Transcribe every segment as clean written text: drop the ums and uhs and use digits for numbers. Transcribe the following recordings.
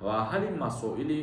Ва ҳалли масоили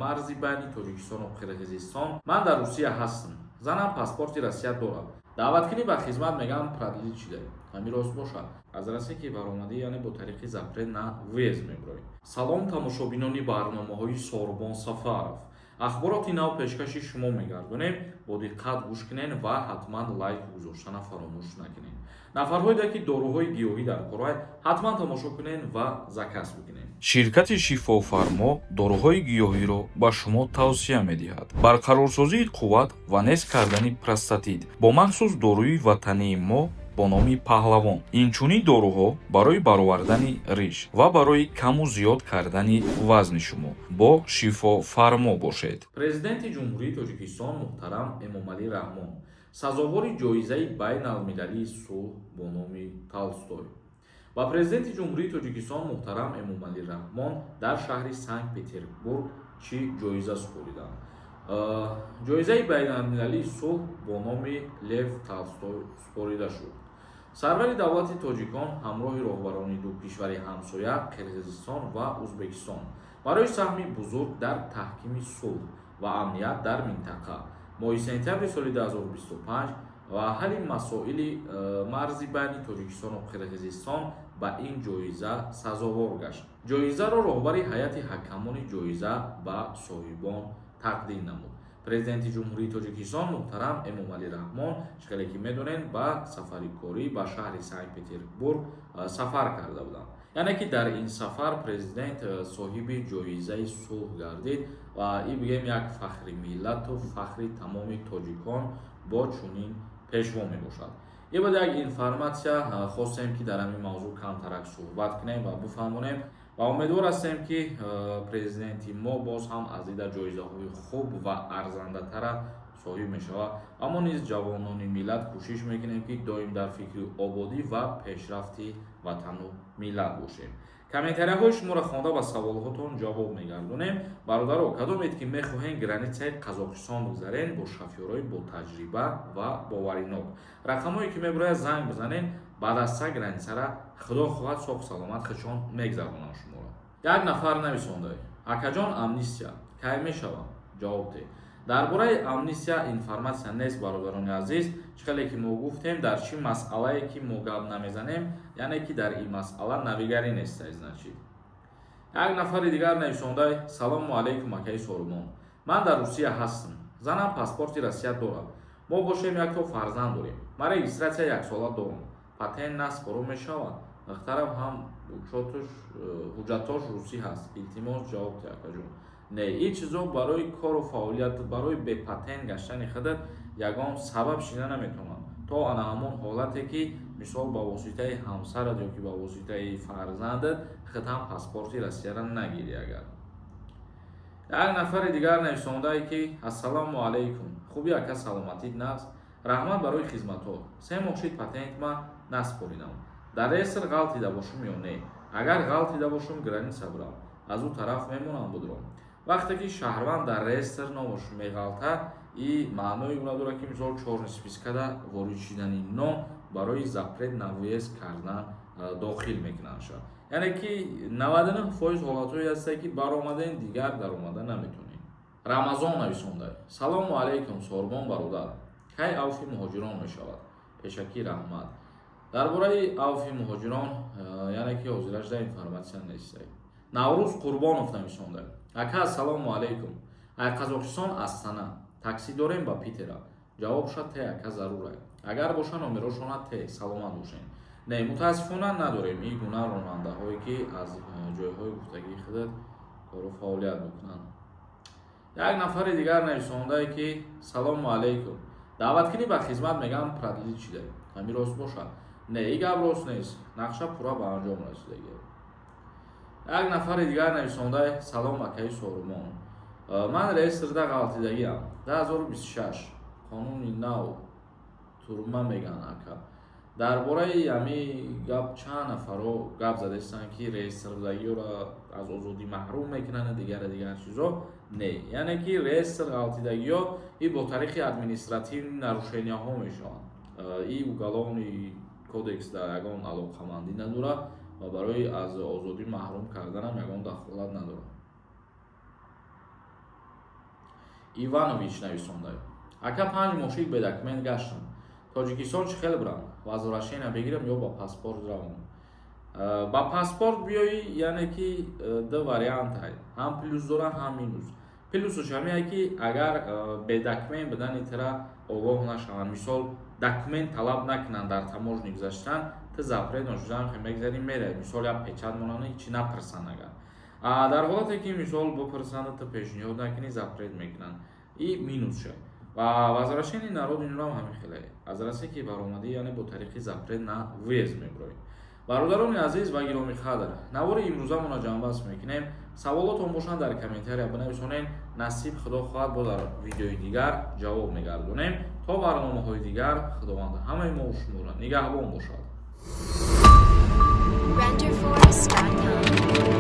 марзи байни Тоҷикистону Қирғизистон. Ман дар Русия ҳастам, занам паспорти Россия дорад. Даъваткунӣ ба хизмат мегӯям, продлить шуда. Ҳамин рост бошад? Аз Россия ки баромадӣ, яъне бо тариқи запрет на въезд мебироӣ. Салом, тамошобинони барномаҳои Сорбон Сафаров. Ахбороти нав пешкаши шумо мегардонем. Бо диққат гӯш кунед ва ҳатман лайк гузоштана фаромӯш накунед. Нафарҳое ки доруҳои гиёҳӣ дар корай, ҳатман тамошо кунед ва заказ бикунед. Ширкати Шифофармо доруҳои гиёҳиро ба шумо тавсия медиҳад. Барқарорсозии қувват ва нест кардани простатит бо махсус доруи ватании мо бо номи Паҳлавон. Инчунин доруҳо барои баровардани риш ва барои каму зиёд кардани вазни шумо. Бо Шифофармо бошед. Президенти Ҷумҳурии Тоҷикистон муҳтарам Эмомалӣ Раҳмон сазовори ҷоизаи байналмилалии сулҳ бо номи Толстой ва Президенти Ҷумҳурии Тоҷикистон муҳтарам Эмомалӣ Раҳмон дар шаҳри Санкт Петербург чӣ ҷоиза супориданд? Ҷоизаи байналмилалии сулҳ бо номи Лев Толстой супорида шуд. Сарвари давлати тоҷикон ҳамроҳи роҳбарони ду кишвари ҳамсоя, Қирғизистон ва Ӯзбекистон, барои саҳми бузург дар таҳкими сулҳ ва амният дар минтақа моҳи сентябри соли 2025 ва ҳалли масоили марзи байни Тоҷикистону Қирғизистон ба ин ҷоиза сазовор гашт. Ҷоизаро роҳбари ҳайати ҳакамони ҷоиза ба соҳибон тақдим намуд. Президенти Ҷумҳурии Тоҷикистон муҳтарам Эмомалӣ Раҳмон, чӣ хеле ки медонед, ба сафари корӣ ба шаҳри Санкт Петербург сафар карда буданд. Яъне ки дар ин сафар президент соҳиби ҷоизаи сулҳ гардид ва ин бигем, як фахри миллату фахри тамоми тоҷикон бо чунин пешво мебошад. Ин буд як информатсия. Хостем, ки дар ҳамин мавзӯъ камтарак суҳбат кунем ва бифаҳмонем ва умедвор ҳастем, ки президенти мо боз ҳам аз дида ҷоизаҳои хуб ва арзандатара соҳиб мешавад. Ва мо низ, ҷавонони миллат, кӯшиш мекунем, ки доим дар фикри ободӣ ва пешрафти ватану миллат бошем. Комментарияҳои шуморо хонда, ба саволҳотон ҷавоб мегардонем. Бародаро, кадомед ки мехоҳем границаи Қазоқистон бигзарен бо шофёрҳои ботаҷриба ва боваринок, рақамҳое ки мебирояд, занг бизанен. Баъд аз са границара, худо хоҳад, соҳ саломат худшон мегзаронанд шуморо. Як нафар нависонда: «Акаҷон, амнистия кай мешавам? Ҷавоб де». Дар бораи амнистия информатсия нест, бародарони азиз. Чӣ хеле ки мо гуфтем, дар чӣ масъалае ки мо гап намезанем, яъне ки дар ин масъала навигарӣ нестай, значит. Як нафари дигар нависонда: «Салому алайкум, акаи Сорумон. Ман дар Русия ҳастам, занам паспорти Россия дорад, мо бошем якто фарзанд дорем. Ман регистрация яксола дорам, патент наспоро мешавад? Духтарам ҳам ҳуҷҷатош русӣ ҳаст. Илтимос, ҷавоб де, акаҷон». Не, ин чизо барои кору фаъолият, барои бепатент гаштани худат ягон сабаб шида наметавонанд, то ана ҳамон ҳолате ки, мисол, ба воситаи ҳамсарат ё ки ба воситаи фарзандат худ ҳам паспорти Россияро нагирӣ. Агар як нафари дигар нависондае, ки «Ассалому алайкум, хуби, ака, саломатит нағз, раҳмат барои хизматҳо. 3 моҳ шид, патент ма наспоридам. Дар реестр ғалтида бошум ё не? Агар ғалтида бошум, граница бурам, аз ӯ тараф мемонам будром?» Вақте ки шаҳрванд дар реестр номаш меғалта, и маънои онро дорад, ки, мисол, чёрный спискада ворид шидани ном барои запрет на въезд кардан дохил мекунанд шавад. Яъне ки 99% ҳолатҳое ҳастае, ки баромадем, дигар даромада наметонем. Рамазон нависонда: «Салому алайкум, Сорбон бародар, кай авфи муҳоҷирон мешавад? Пешакӣ раҳмат». Дар бораи авфи муҳоҷирон, яъне ки ҳозирашда информатсия нестай. Наврӯз Қурбонов нависонда: «Ака, ассалому алайкум, ай Қазоқистон, Астана, таксӣ дорем ба Питера, ҷавоб ша те, ака, зарура. Агар боша, номерошона те, саломат бошед». Не, мутаассифона, надорем ин гуна ронандаҳое, ки аз ҷойҳои гуфтагии худат кору фаъолият мекунанд. Як нафари дигар нависондае, ки «Салому алайкум, даъваткунӣ ба хизмат мегӯям, продлить шуда. Ҳамин рост бошад?» Не, ин гап рост нест, нақша пурра ба анҷом расидагӣ. Як нафари дигар нависондае: «Салом, акаи Сорумон, ман реестрда ғалтидагиам, 2026 қонуни нав турма меган, ака». Дар бораи ҳами гап чанд нафарҳо гап задастанд, ки реестрдагиёро аз озодӣ маҳрум мекунанд, дигара дигар чизо. Не, яъне ки реестр ғалтидагиҳо и бо тариқи административный нарушенияҳо мешаванд. И уголовный кодекс дар ягон алоқамандӣ надорад ва барои аз озодӣ маҳрум карданам ягон дахолат надорад. Иванович нависонда: «Ака, 5 моҳ шид, бе документ гаштам. Тоҷикистон чӣ хел бирам? Возвращение бигирам ё ба паспорт равам?» Ба паспорт биёӣ, яъне ки ду вариант ҳай: ҳам плюс дора, ҳам минус. Плюсуш ҳамее, ки агар бе документ будани тира огоҳ нашаванд, мисол, документ талаб накунанд дар таможни гузаштан, ту запрет нашудан мегзарӣ, меравӣ. Мисол, як печать монанд, ҳичи напирсанд. Агар дар ҳолате ки, мисол, бипурсанд, ту пешниҳод накунӣ, запрет мекунанд. И минус шад. Ва возвращение на родину рам ҳамин хеле: аз Россия ки баромадӣ, яъне бо тариқи запрет на въезд мебироӣ. Бародарони азиз ва гиромӣ қадр, навори имрӯзамонро ҷамъбаст мекунем. Саволотон бошанд, дар комментария бинависонед. Насиб, Худо хоҳад, бо дар видеои дигар ҷавоб мегардонем. То барномаҳои дигар, Худованд ҳамаи мо шуморо нигаҳбон бошад. Renderforest.com.